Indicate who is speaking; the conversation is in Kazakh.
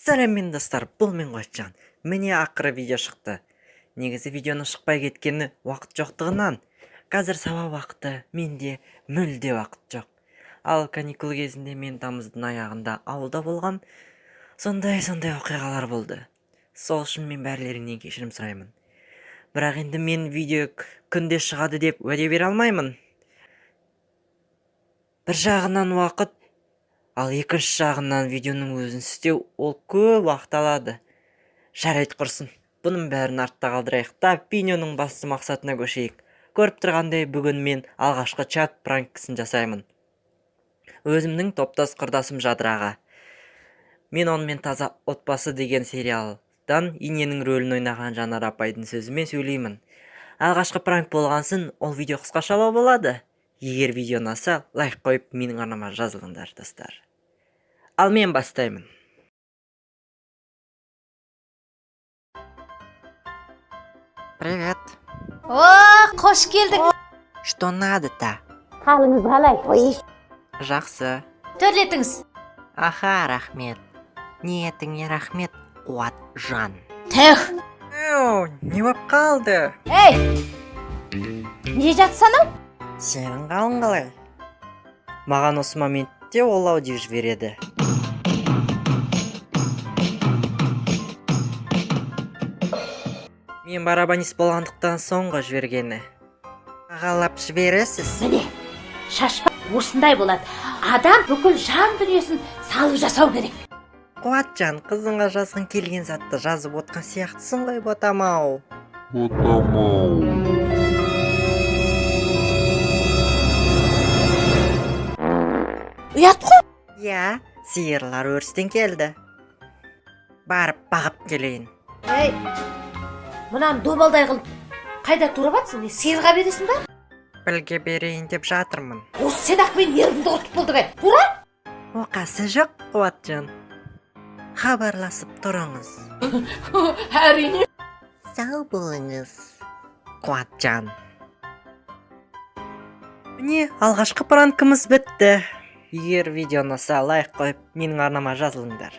Speaker 1: Сәлем, достар, бұл мен, Қуатжан. Міне, ақыры видео шықты. Негізі видеоның шықпай кеткені уақыт жоқтығынан. Қазір сабақ уақыты, менде мүлде уақыт жоқ. Ал каникул кезінде мен тамыздың аяғында ауылда болғам. Сондай-сондай оқиғалар болды. Сол үшін мен бәрлеріңнен кешірім сұраймын. Бірақ енді мен видео күнде шығады деп уәде бере алмаймын. Бір жағынан уақыт, ал екінші жағынан видеоның өзін істеу ол көп уақыт алады. Жарайды, құрсын. Бұның бәрін артта қалдырайық та, видеоның басты мақсатына көшейік. Көріп тұрғандай, бүгін мен алғашқы чат пранкісін жасаймын. Өзімнің топтас құрдасым Жадыраға. Мен онымен «Таза отбасы» деген сериалдан ененің рөлін ойнаған Жанар апайдың сөзімен сөйлеймін. Алғашқы пранк болғансын, ол видео қысқашалау болады. Егер видео ұнаса, лайк қойып, менің арнама жазылыңдар, достар. Ал мен бастаймын. Привет.
Speaker 2: О, қош келдің.
Speaker 1: Что надо-то?
Speaker 2: Қалыңыз қалай? Ой.
Speaker 1: Жақсы.
Speaker 2: Төрлетіңіз.
Speaker 1: Аха, рахмет. Ниетіңе рахмет, Қуатжан.
Speaker 2: Түх.
Speaker 1: Әу, не боп қалды?
Speaker 2: Ей, не жатсың анау?
Speaker 1: Сенің қалың қалай? Маған осы моментте ол аудио жібереді. Мен барабанист болғандықтан соңғы жібергені. Ағалап жібересіз?
Speaker 2: Міне, шашпа осындай болады. Адам бүкіл жан дүниесін салып жасау керек.
Speaker 1: Қуатжан, қызыңа жазғың келген затты жазып отқан сияқтысың ғой, ботам-ау.
Speaker 3: Ботам-ау.
Speaker 2: Ұят қой.
Speaker 1: Иә, сиырлар өрістен келді. Барып бағып келейін.
Speaker 2: Ей, мынаны добалдай қылып қайда турап жатсың? Не, сиырға бересің ба?
Speaker 1: Пілге берейін деп жатырмын.
Speaker 2: Осы сен ақ мен нервімді құртып болдың, ай. Тура.
Speaker 1: Оқасы жоқ, Қуатжан. Хабарласып тұрыңыз.
Speaker 2: Әрине.
Speaker 1: Сау болыңыз, Қуатжан. Міне, алғашқы пранкымыз бітті. Егер видео ұнаса, лайк қойып, менің арнама жазылыңдар.